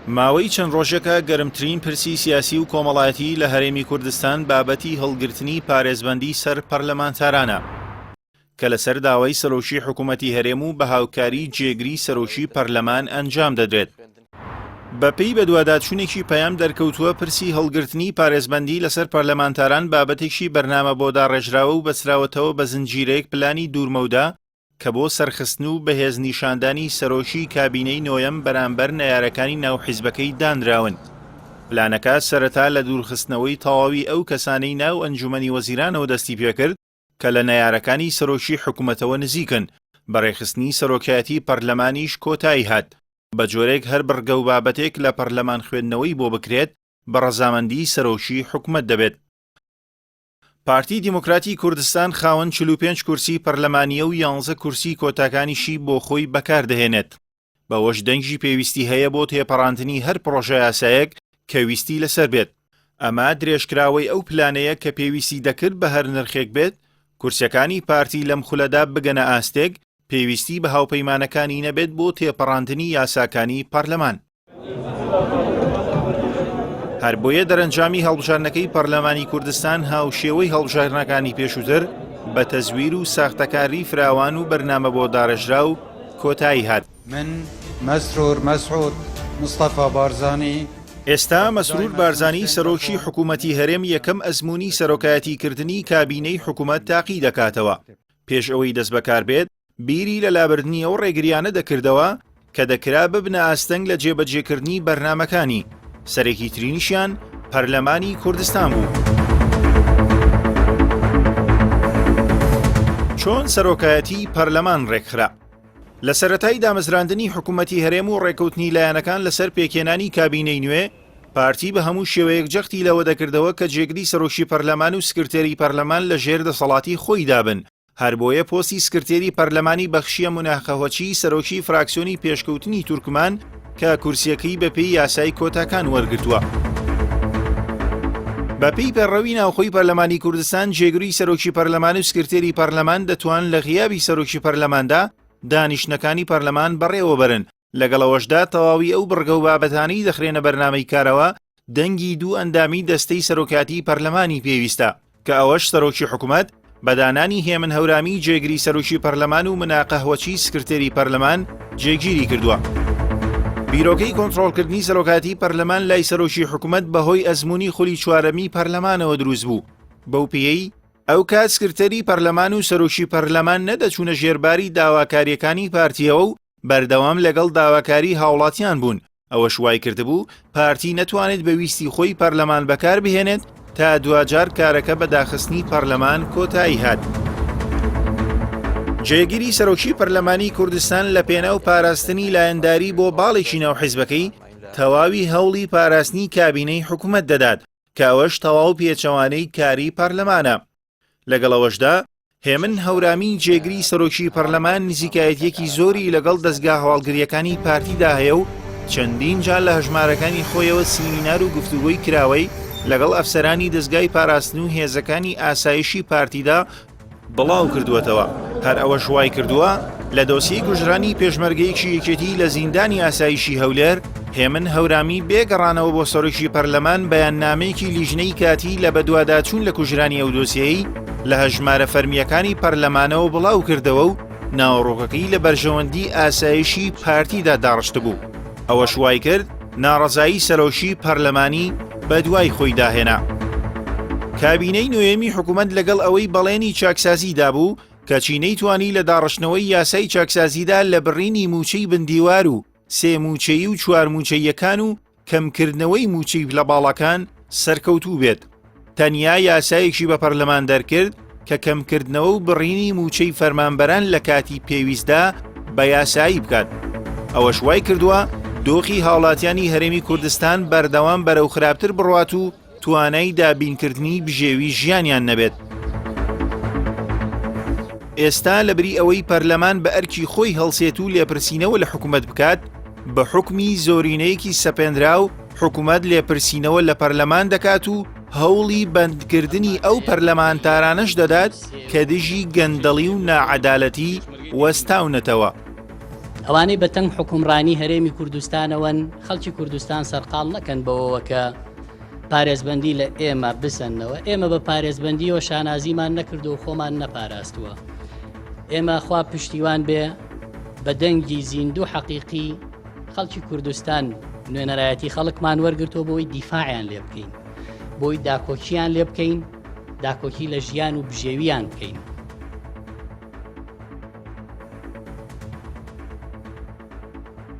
ماوەی چەند ڕۆژێکە گەرمترین پرسی سیاسی و کۆمەڵایەتی لە هەرێمی کوردستان بابەتی هەڵگرتنی پارێزبەندی سەر پەرلەمانتارانە کە لەسەر داوای سەرۆکی حکوومەتی هەرێم و بە هاوکاری جێگری سەرۆکی پەرلەمان ئەنجام دەدرێت. بەپێی بەدواداچوونێکی پەیام دەرکەوتووە پرسی هەڵگرتنی پارێزبەندی لەسەر پەرلەمانتاران بابەتێکی بەرنامە بۆ داڕێژراوە و بەستراوەتەوە بە زنجیرەیەک پلانی دوورمەودا کە بۆ سەرخستن و بەهێز نیشاندانی سەرۆکی کابینەی نۆیەم بەرامبەر نەیارەکانی ناو حیزبەکەی دانراون. پلانەکە سەرەتا لە دوورخستنەوەی تەواوی ئەو کەسانەی ناو ئەنجومەنی وەزیرانەوە دەستیپێکرد کە لە نەیارەکانی سەرۆکی حکومەتەوە نزیکن، بە رێکخستنی سەرۆکایەتی پەرلەمانیش کۆتایی هات، بە جۆرێک هەر بڕگە و بابەتێک لە پەرلەمان خوێندنەوەی بۆ بکرێت بە رەزامەندی سەرۆکی حکومەت دەبێت. پارتی دیموکراتی کوردستان خاوەن 45 کورسی پەرلەمانییە و یانزە کورسی کۆتاکانیشی بۆ خۆی بەکار دەهێنێت، بەوەش دەنگی پێویستی هەیە بۆ تێپەڕاندنی هەر پڕۆژەیاسایەک کە ویستی لەسەر بێت. ئەمە درێژکراوەی ئەو پلانەیە کە پێویستی دەکرد بە هەر نرخێک بێت کورسیەکانی پارتی لەم خولەدا بگەنە ئاستێک پێویستی بە هاوپەیمانەکانی نەبێت بۆ تێپەڕاندنی یاساکانی پەرلەمان. هەر بۆیە دەرەنجامی هەڵبژاردنەکەی پەرلەمانی کوردستان هاوشێوەی هەڵبژاردنەکانی پێشووتر بە تەزویر و ساختەکاری فراوان و بەرنامە بۆ داڕێژراو کۆتایی هات. من مەسرور مەسعود مستەفا بارزانی. ئێستا مەسرور بارزانی سەرۆکی حکوومەتی هەرێم یەکەم ئەزموونی سەرۆکایەتیکردنی کابینەی حکوومەت تاقی دەکاتەوە. پێش ئەوەی دەستبەکار بێت، بیری لە لابردنی ئەو ڕێگریانە دەکردەوە کە دەکرا ببنە ئاستەنگ لە جێبەجێکردنی بەرنامەکانی، سەرەکی ترینیشیان پەرلەمانی کوردستان بوو. چۆن سەرۆکایەتی پەرلەمان ڕێکخرا؟ لە سەرەتای دامەزراندنی حکوومەتی هەرێم و ڕێکەوتنی لایەنەکان لەسەر پێکهێنانی کابینەی نوێ، پارتی بە هەموو شێوەیەک جەختی لەوە دەکردەوە کە جێگری سەرۆکی پەرلەمان و سکرتێری پەرلەمان لە ژێر دەسەڵاتی خۆیدا بن، هەربۆیە پۆستی سکرتێری پەرلەمانی بەخشیە مونا قەهوەچی سەرۆکی فراکسیۆنی پێشکەوتنی تورکمان کە کورسیەکەی بەپێی یاسای کۆتاکان وەرگرتووە. بەپێی پەیڕەوی ناوخۆی پەرلەمانی کوردستان جێگری سەرۆکی پەرلەمان و سکرتێری پەرلەمان دەتوان لە غیابی سەرۆکی پەرلەماندا دانیشتنەکانی پەرلەمان بەڕێوەبەرن لەگەڵ ئەوەشدا تەواوی ئەو بڕگە و بابەتانەی دەخرێنە بەرنامەی کارەوە دەنگی دوو ئەندامی دەستەی سەرۆکاتی پەرلەمانی پێویستە کە ئەوەش سەرۆکی حکومەت بە دانانی هێمن هەورامی جێگری سەرۆکی پەرلەمان و منا قەهوەچی سکرتێری پەرلەمان جێگیری کردووە. بیرۆکەی کۆنترۆڵکردنی سەرۆکاتی پەرلەمان لای سەرۆکی حکومەت بەهۆی ئەزموونی خولی چوارەمی پەرلەمانەوە دروست بوو بەو پێیەی ئەوکات سکرتێری پەرلەمان و سەرۆکی پەرلەمان نەدەچوونە ژێرباری داواکارییەکانی پارتیەوە و بەردەوام لەگەڵ داواکاری هاوڵاتیان بوون، ئەوەش وایکردبوو پارتی نەتوانێت بە ویستی خۆی پەرلەمان بەکار بهێنێت تا دواجار کارەکە بە داخستنی پەرلەمان کۆتایی هات. جێگیری سەرۆکی پەرلەمانی کوردستان لە پێناو پاراستنی لایەنداری بۆ باڵێکی ناو حیزبەکەی تەواوی هەوڵی پاراستنی کابینەی حکومەت دەدات کە ئەوەش تەواو پێچەوانەی کاری پەرلەمانە. لەگەڵ ئەوەشدا هێمن هەورامی جێگری سەرۆکی پەرلەمان نزیکایەتیەکی زۆری لەگەڵ دەزگا هەواڵگریەکانی پارتیدا هەیە و چەندین جار لە هەژمارەکانی خۆیەوە سیمینار و گفتوگۆی کراوەی لەگەڵ ئەفسەرانی دەزگای پاراستن و هێزەکانی ئاسایشی پارتیدا بڵاو کردووەتەوە، هەر ئەوەش وای کردووە لە دۆسیەی کوژرانی پێشمەرگەیەکی یەکێتی لە زیندانی ئاسایشی هەولێر، هێمن هەورامی بێ گەڕانەوە بۆ سەرۆکی پەرلەمان بەیاننامەیەکی لیژنەی کاتی لە بەدواداچوون لە کوژرانی ئەو دۆسیەی لە هەژمارە فەرمییەکانی پەرلەمانەوە بڵاو کردەوە و ناوەڕۆکەکەی لە بەرژەوەندی ئاسایشی پارتیدا داڕشتبوو، ئەوەش وای کرد ناڕەزایی سەرۆکی پەرلەمانی بەدوای خۆیدا هێنا. کابینەی نۆیەمی حکومەت لەگەڵ ئەوەی بەڵێنی چاکسازی دابوو، کەچی نەیتوانی لە داڕشتنەوەی یاسای چاکسازیدا لە بڕینی مووچەی بندیوار و سێ مووچەیی و چوار مووچەییەکان و کەمکردنەوەی مووچەی پلە باڵاکان سەرکەوتوو بێت. تەنیا یاسایەکی بە پەرلەمان دەرکرد کە کەمکردنەوە و بڕینی مووچەی فەرمانبەران لە کاتی پێویستدا بە یاسایی بکات. ئەوەش وای کردووە دۆخی هاوڵاتیانی هەرێمی کوردستان بەردەوام بەرەو خراپتر بڕوات و توانای دابینکردنی بژێوی ژیانیان نەبێت. ئێستا لەبری ئەوەی پەرلەمان بە ئەرکی خۆی هەڵسێت و لێپرسینەوە لە حکومەت بکات، بە حوکمی زۆرینەیەکی سەپێنراو حکومەت لێپرسینەوە لە پەرلەمان دەکات و هەوڵی بەندکردنی ئەو پەرلەمانتارانەش دەدات کە دژی گەندەڵی و ناعەدالەتی وەستاونەتەوە. ئەوانەی بە تەنگ حوکمڕانی هەرێمی کوردستانەوەن خەڵکی کوردستان سەرقاڵ نەکەن بەوەوە کە پارێزبەندی لە ئێمە بسەنەوە. ئێمە بە پارێزبەندیەوە شانازیمان نەکردو و خۆمان نەپاراستووە. ئێمە خوا پشتیوان بێ بە دەنگی زیندوو حەقیقی خەڵکی کوردستان نوێنەرایەتی خەڵکمان وەرگرتووە بۆی دیفاعیان لێ بکەین، بۆی داکۆکیان لێ بکەین، داکۆکی لە ژیان و بژێویان بکەین.